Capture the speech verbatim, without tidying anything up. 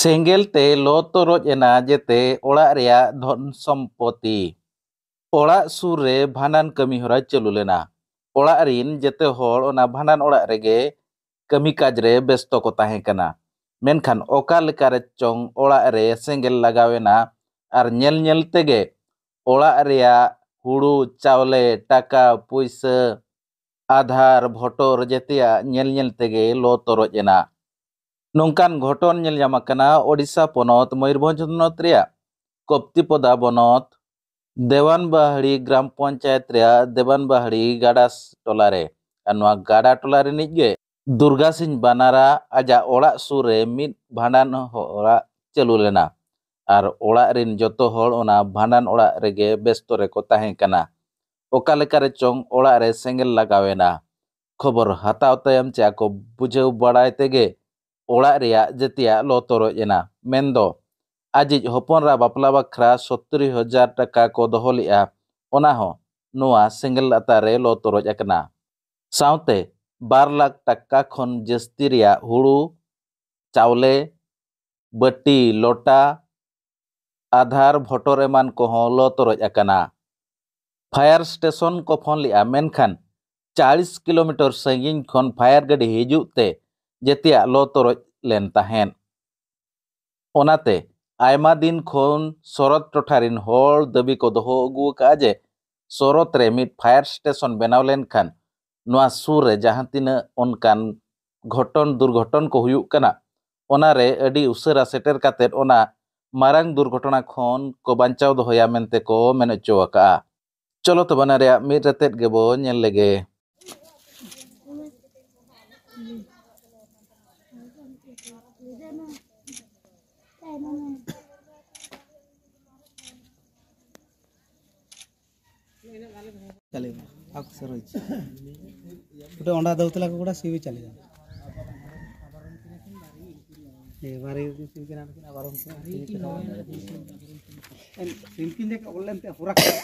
ᱥᱮᱸᱜᱮᱞ ᱛᱮ ᱞᱚ ᱛᱚᱨᱚᱡ ᱮᱱᱟ ᱡᱮᱛᱮ ᱚᱲᱟᱜ ᱨᱮᱭᱟᱜ ᱫᱷᱚᱱ ᱥᱚᱢᱯᱚᱛᱤ᱾ ᱚᱲᱟᱜ ᱥᱩᱨ ᱨᱮ ᱵᱷᱟᱸᱰᱟᱱ ᱠᱟᱹᱢᱤ ᱦᱚᱨᱟ ᱪᱟᱹᱞᱩ ᱞᱮᱱᱟ᱾ ᱚᱲᱟᱜ ᱨᱤᱱ ᱡᱮᱛᱮ ᱦᱚᱲ ᱚᱱᱟ ᱵᱷᱟᱸᱰᱟᱱ ᱚᱲᱟᱜ ᱨᱮᱜᱮ ᱠᱟᱹᱢᱤ ᱠᱟᱡᱽ ᱨᱮ ᱵᱮᱥᱛᱚ ᱠᱚ ᱛᱟᱦᱮᱸ ᱠᱟᱱᱟ᱾ ᱢᱮᱱᱠᱷᱟᱱ ᱚᱠᱟ ᱞᱮᱠᱟ ᱨᱮ ᱪᱚᱝ ᱚᱲᱟᱜ ᱨᱮ ᱥᱮᱸᱜᱮᱞ ᱞᱟᱜᱟᱣ ᱮᱱᱟ ᱟᱨ ᱧᱮᱞ ᱧᱮᱞ ᱛᱮᱜᱮ ᱚᱲᱟᱜ ᱨᱮᱭᱟᱜ ᱦᱩᱲᱩ, ᱪᱟᱣᱞᱮ, ᱴᱟᱠᱟ, ᱯᱩᱭᱥᱟᱹ, ᱟᱫᱷᱟᱨ, ᱵᱷᱳᱴᱚᱨ ᱡᱮᱛᱮᱭᱟᱜ ᱧᱮᱞ ᱧᱮᱞ ᱛᱮᱜᱮ ᱞᱚ ᱛᱚᱨᱚᱡ ᱮᱱᱟ᱾ ᱱᱚᱝᱠᱟᱱ ᱜᱷᱚᱴᱚᱱ ᱧᱮᱞ ᱧᱟᱢ ᱟᱠᱟᱱᱟ ᱳᱰᱤᱥᱟ ᱯᱚᱱᱚᱛ ᱢᱚᱭᱩᱨᱵᱷᱚᱸᱡᱽ ᱦᱚᱱᱚᱛ ᱨᱮᱭᱟᱜ ᱠᱚᱯᱛᱤᱯᱚᱫᱟ ᱵᱚᱱᱚᱛ ᱫᱮᱣᱟᱱᱵᱟᱦᱲᱤ ᱜᱨᱟᱢ ᱯᱚᱧᱪᱟᱭᱮᱛ ᱨᱮᱭᱟᱜ ᱫᱮᱣᱟᱱᱵᱟᱦᱲᱤ ᱜᱟᱰᱟ ᱴᱚᱞᱟ ᱨᱮ᱾ ᱟᱨ ᱱᱚᱣᱟ ᱜᱟᱰᱟ ᱴᱚᱞᱟ ᱨᱤᱱᱤᱡ ᱜᱮ ᱫᱩᱨᱜᱟ ᱥᱤᱝ ᱵᱟᱱᱟᱨᱟ ᱟᱡᱟᱜ ᱚᱲᱟᱜ ᱥᱩᱨ ᱨᱮ ᱢᱤᱫ ᱵᱷᱟᱸᱰᱟᱱ ᱚᱲᱟᱜ ᱪᱟᱹᱞᱩ ᱞᱮᱱᱟ᱾ ᱟᱨ ᱚᱲᱟᱜ ᱨᱤᱱ ᱡᱚᱛᱚ ᱦᱚᱲ ᱚᱱᱟ ᱵᱷᱟᱸᱰᱟᱱ ᱚᱲᱟᱜ ᱨᱮᱜᱮ ᱵᱮᱥᱛᱚ ᱨᱮᱠᱚ ᱛᱟᱦᱮᱸ ᱠᱟᱱᱟ᱾ ᱚᱠᱟ ᱞᱮᱠᱟ ᱨᱮ ᱪᱚᱝ ᱚᱲᱟᱜ ᱨᱮ ᱥᱮᱸᱜᱮᱞ ᱞᱟᱜᱟᱣ ᱮᱱᱟ᱾ ᱠᱷᱚᱵᱚᱨ ᱦᱟᱛᱟᱣ ᱛᱟᱭᱚᱢ ᱪᱮ ᱟᱠᱚ ᱵᱩᱡᱷᱟᱹᱣ ᱵᱟᱲᱟᱭ ᱛᱮᱜᱮ ᱚᱲᱟᱜ ᱨᱮᱭᱟᱜ ᱡᱮᱛᱮᱭᱟᱜ ᱞᱚ ᱛᱚᱨᱚᱡ ᱮᱱᱟ᱾ ᱢᱮᱱᱫᱚ ᱟᱡᱤᱡ ᱦᱚᱯᱚᱱ ᱨᱟ ᱵᱟᱯᱞᱟ ᱵᱟᱠᱷᱨᱟ ᱥᱚᱛᱛᱚᱨᱤ ᱦᱟᱡᱟᱨ ᱴᱟᱠᱟ ᱠᱚ ᱫᱚᱦᱚ ᱞᱮᱫᱼᱟ, ᱚᱱᱟ ᱦᱚᱸ ᱱᱚᱣᱟ ᱥᱮᱸᱜᱮᱞ ᱞᱟᱛᱟᱨ ᱨᱮ ᱞᱚ ᱛᱚᱨᱚᱡ ᱟᱠᱟᱱᱟ᱾ ᱥᱟᱶᱛᱮ ᱵᱟᱨ ᱞᱟᱠᱷ ᱴᱟᱠᱟ ᱠᱷᱚᱱ ᱡᱟᱹᱥᱛᱤ ᱨᱮᱭᱟᱜ ᱦᱩᱲᱩ, ᱪᱟᱣᱞᱮ, ᱵᱟᱹᱴᱤ, ᱞᱚᱴᱟ, ᱟᱫᱷᱟᱨ, ᱵᱷᱳᱴᱚᱨ ᱮᱢᱟᱱ ᱠᱚᱦᱚᱸ ᱞᱚ ᱛᱚᱨᱚᱡ ᱟᱠᱟᱱᱟ᱾ ᱯᱷᱟᱭᱟᱨ ᱥᱴᱮᱥᱚᱱ ᱠᱚ ᱯᱷᱳᱱ ᱞᱮᱫᱼᱟ, ᱢᱮᱱᱠᱷᱟᱱ ᱪᱟᱞᱤᱥ ᱠᱤᱞᱳᱢᱤᱴᱟᱨ ᱥᱟᱺᱜᱤᱧ ᱠᱷᱚᱱ ᱯᱷᱟᱭᱟᱨ ᱜᱟᱹᱰᱤ ᱦᱤᱡᱩᱜ ᱛᱮ ᱡᱮᱛᱮᱭᱟᱜ ᱞᱚ ᱛᱚᱨᱚᱡ ᱞᱮᱱ ᱛᱟᱦᱮᱸᱫ᱾ ᱚᱱᱟᱛᱮ ᱟᱭᱢᱟ ᱫᱤᱱ ᱠᱷᱚᱱ ᱥᱚᱨᱚᱛ ᱴᱚᱴᱷᱟ ᱨᱤᱱ ᱦᱚᱲ ᱫᱟᱹᱵᱤ ᱠᱚ ᱫᱚᱦᱚ ᱟᱹᱜᱩ ᱟᱠᱟᱫᱼᱟ ᱡᱮ ᱥᱚᱨᱚᱛ ᱨᱮ ᱢᱤᱫ ᱯᱷᱟᱭᱟᱨ ᱥᱴᱮᱥᱚᱱ ᱵᱮᱱᱟᱣ ᱞᱮᱱᱠᱷᱟᱱ ᱱᱚᱣᱟ ᱥᱩᱨ ᱨᱮ ᱡᱟᱦᱟᱸ ᱛᱤᱱᱟᱹᱜ ᱚᱱᱠᱟᱱ ᱜᱷᱚᱴᱚᱱ ᱫᱩᱨᱜᱷᱚᱴᱚᱱ ᱠᱚ ᱦᱩᱭᱩᱜ ᱠᱟᱱᱟ, ᱚᱱᱟ ᱨᱮ ᱟᱹᱰᱤ ᱩᱥᱟᱹᱨᱟ ᱥᱮᱴᱮᱨ ᱠᱟᱛᱮᱫ ᱚᱱᱟ ᱢᱟᱨᱟᱝ ᱫᱩᱨᱜᱷᱚᱴᱚᱱᱟ ᱠᱷᱚᱱ ᱠᱚ ᱵᱟᱧᱪᱟᱣ ᱫᱚᱦᱚᱭᱟ ᱢᱮᱱᱛᱮ ᱠᱚ ᱢᱮᱱ ᱦᱚᱪᱚ ᱟᱠᱟᱫᱼᱟ᱾ ᱪᱚᱞᱚ ᱛᱚᱵᱮ ᱚᱱᱟ ᱨᱮᱭᱟᱜ ᱢᱤᱫ ᱨᱮᱛᱮᱫ ᱜᱮᱵᱚ ᱧᱮᱞ ᱞᱮᱜᱮ᱾ ᱪᱟᱞᱮᱜᱟ, ᱟᱠᱚ ᱥᱮ ᱨᱚᱭ ᱪᱮ᱾ ᱯᱩᱨᱟᱹ ᱚᱸᱰᱟ ᱫᱟᱹᱣᱛᱟᱞᱟ ᱠᱚ ᱜᱚᱲᱟ ᱥᱤᱣᱤ ᱪᱟᱞᱮᱜᱟ᱾ ᱮ, ᱵᱟᱨᱮ ᱥᱤᱣᱤ ᱠᱟᱱᱟ, ᱟᱵᱟᱨ ᱩᱱᱠᱤᱱ ᱥᱤᱣᱤ ᱠᱟᱱᱟ᱾ ᱤᱱᱠᱤᱱ ᱫᱮᱠᱷᱟ ᱚᱞ ᱞᱮᱱ ᱛᱮ ᱦᱚᱨᱟ ᱠᱟᱱᱟ᱾